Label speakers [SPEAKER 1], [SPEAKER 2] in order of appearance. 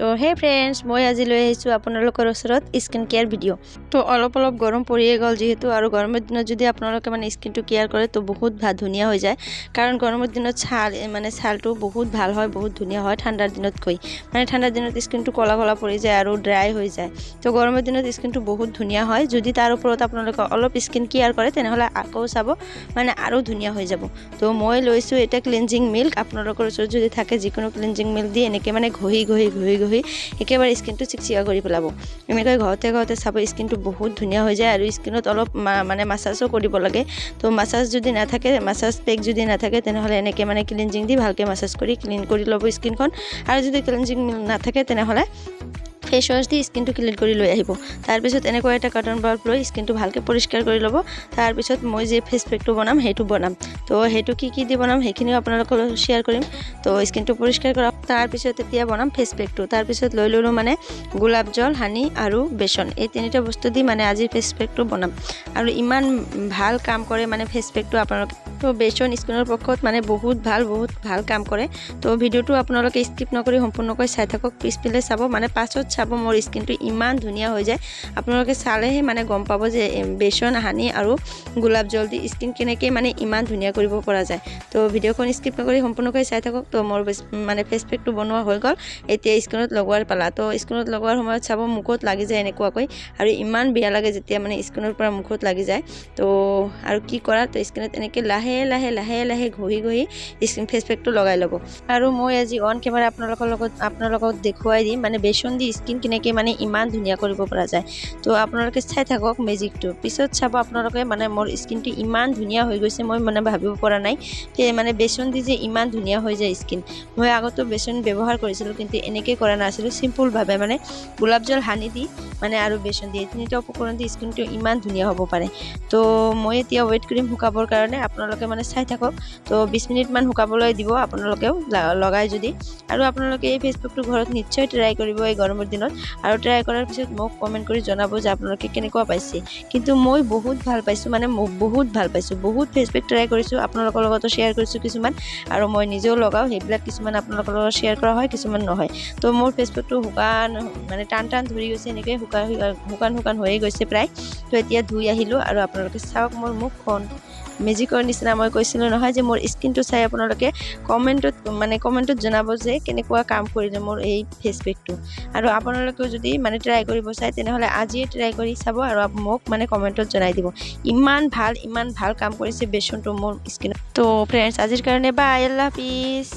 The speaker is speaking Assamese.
[SPEAKER 1] তো হে ফ্ৰেণ্ডছ, মই আজি লৈ আহিছোঁ আপোনালোকৰ ওচৰত স্কিন কেয়াৰ ভিডিঅ'। তো অলপ অলপ গৰম পৰিয়ে গ'ল যিহেতু, আৰু গৰমৰ দিনত যদি আপোনালোকে মানে স্কিনটো কেয়াৰ কৰে, তো বহুত ভাল ধুনীয়া হৈ যায়। কাৰণ গৰমৰ দিনত ছাল মানে ছালটো বহুত ভাল হয়, বহুত ধুনীয়া হয় ঠাণ্ডাৰ দিনতকৈ। মানে ঠাণ্ডাৰ দিনত স্কিনটো ক'লা ক'লা পৰি যায় আৰু ড্ৰাই হৈ যায়। তো গৰমৰ দিনত স্কিনটো বহুত ধুনীয়া হয়। যদি তাৰ ওপৰত আপোনালোকে অলপ স্কিন কেয়াৰ কৰে, তেনেহ'লে আকৌ চাব মানে আৰু ধুনীয়া হৈ যাব। তো মই লৈছোঁ এটা ক্লিনজিং মিল্ক। আপোনালোকৰ ওচৰত যদি থাকে, যিকোনো ক্লিনজিং মিল্ক দি এনেকৈ মানে ঘঁহি ঘঁহি ঘঁহি ঘঁহি একেবাৰে স্কিনটো চিকচিকা কৰি পেলাব। এনেকৈ ঘঁহোতে ঘঁহোতে চাব, স্কিনটো বহুত ধুনীয়া হৈ যায়। আৰু স্কিনত অলপ মানে মাছাজো কৰিব লাগে। তো মাছাজ যদি নাথাকে, মাছাজ পেক যদি নাথাকে, তেনেহ'লে এনেকৈ মানে ক্লিনজিং দি ভালকৈ মাছাজ কৰি ক্লিন কৰি ল'ব স্কিনখন। আৰু যদি ক্লিনজিং মিল্ক নাথাকে, তেনেহ'লে ফেচ ৱাছ দি স্কিনটো ক্লিন কৰি লৈ আহিব। তাৰপিছত এনেকুৱা এটা কটন বাল্ব লৈ স্কিনটো ভালকৈ পৰিষ্কাৰ কৰি ল'ব। তাৰপিছত মই যে ফেচ পেকটো বনাম, সেইটো বনাম। তো সেইটো কি কি দি বনাম, সেইখিনিও আপোনালোকৰ লগত শ্বেয়াৰ কৰিম। তো স্কিনটো পৰিষ্কাৰ কৰা, তাৰপিছত এতিয়া বনাম ফেচ পেকটো। তাৰপিছত লৈ ল'লোঁ মানে গোলাপ জল, হানি আৰু বেচন। এই তিনিটা বস্তু দি মানে আজিৰ ফেচ পেকটো বনাম। আৰু ইমান ভাল কাম কৰে মানে ফেচ পেকটো আপোনালোকে। তো বেচন স্কিনৰ পক্ষত মানে বহুত ভাল, বহুত ভাল কাম কৰে। তো ভিডিঅ'টো আপোনালোকে স্কিপ নকৰি সম্পূৰ্ণকৈ চাই থাকক। পিছফালে চাব, মানে পাছত চাব, মোৰ স্কিনটো ইমান ধুনীয়া হৈ যায়। আপোনালোকে চালেহে মানে গম পাব যে বেচন, হানি আৰু গোলাপ জল দি স্কিন কেনেকৈ মানে ইমান ধুনীয়া কৰিব পৰা যায়। তো ভিডিঅ'খন স্কিপ নকৰি সম্পূৰ্ণকৈ চাই থাকক। তো মোৰ মানে ফেচ পেকটো বনোৱা হৈ গ'ল। এতিয়া স্কিনত লগোৱাৰ পালা। তো স্কিনত লগোৱাৰ সময়ত চাব, মুখত লাগি যায় এনেকুৱাকৈ আৰু ইমান বেয়া লাগে যেতিয়া মানে স্কিনৰ পৰা মুখত লাগি যায়। তো আৰু কি কৰা? তো স্কিনত এনেকৈ লাহে লাহে লাহে লাহে ঘঁহি ঘঁহি স্কিন ফেচ পেকটো লগাই ল'ব। আৰু মই আজি অন কেমেৰা আপোনালোকক দেখুৱাই দিম, মানে বেচন দি স্কিন কেনেকৈ মানে ইমান ধুনীয়া কৰিব পৰা যায়। তো আপোনালোকে চাই থাকক মেজিকটো। পিছত চাব আপোনালোকে, মানে মোৰ স্কিনটো ইমান ধুনীয়া হৈ গৈছে, মই মানে ভাবিব পৰা নাই যে মানে বেচন দি যে ইমান ধুনীয়া হৈ যায় স্কিন। মই আগতেও বেচন ব্যৱহাৰ কৰিছিলোঁ, কিন্তু এনেকৈ কৰা নাছিলোঁ। চিম্পুলভাৱে মানে গোলাপ জল, হানি দি মানে আৰু বেচন দি, এই তিনিটা উপকৰণ দি স্কিনটো ইমান ধুনীয়া হ'ব পাৰে। তো মই এতিয়া ৱেইট কৰিম শুকাবৰ কাৰণে। আপোনালোকে মানে চাই থাকক। তো 20 মিনিটমান শুকাবলৈ দিব আপোনালোকেও লগাই যদি। আৰু আপোনালোকে এই ফেচ পেকটো ঘৰত নিশ্চয় ট্ৰাই কৰিব এই গৰমৰ দিনত। আৰু ট্ৰাই কৰাৰ পিছত মোক কমেণ্ট কৰি জনাব যে আপোনালোকে কেনেকুৱা পাইছে। কিন্তু মই বহুত ভাল পাইছোঁ, মানে বহুত ভাল পাইছোঁ। বহুত ফেচ পেক ট্ৰাই কৰিছোঁ, আপোনালোকৰ লগতো শ্বেয়াৰ কৰিছোঁ কিছুমান আৰু মই নিজেও লগাওঁ সেইবিলাক। কিছুমান আপোনালোকৰ লগত শ্বেয়াৰ কৰা হয়, কিছুমান নহয়। তো মোৰ ফেচ পেকটো শুকান মানে টান টান ধৰি গৈছে, এনেকৈ শুকান শুকান শুকান হৈয়ে গৈছে প্ৰায়। তো এতিয়া ধুই আহিলোঁ আৰু আপোনালোকে চাওক মোৰ মুখখন মেজিকৰ নিচিনা। মই কৈছিলোঁ নহয় যে মোৰ স্কিনটো চাই আপোনালোকে কমেণ্টত জনাব যে কেনেকুৱা কাম কৰিলে মোৰ এই ফেচ পেকটো। আৰু আপোনালোকেও যদি মানে ট্ৰাই কৰিব চায়, তেনেহ'লে আজিয়ে ট্ৰাই কৰি চাব আৰু মোক মানে কমেণ্টত জনাই দিব। ইমান ভাল, ইমান ভাল কাম কৰিছে বেচনটো মোৰ স্কিনত। তো ফ্ৰেণ্ডছ, আজিৰ কাৰণে বাই, আল্লাহ হাফিজ।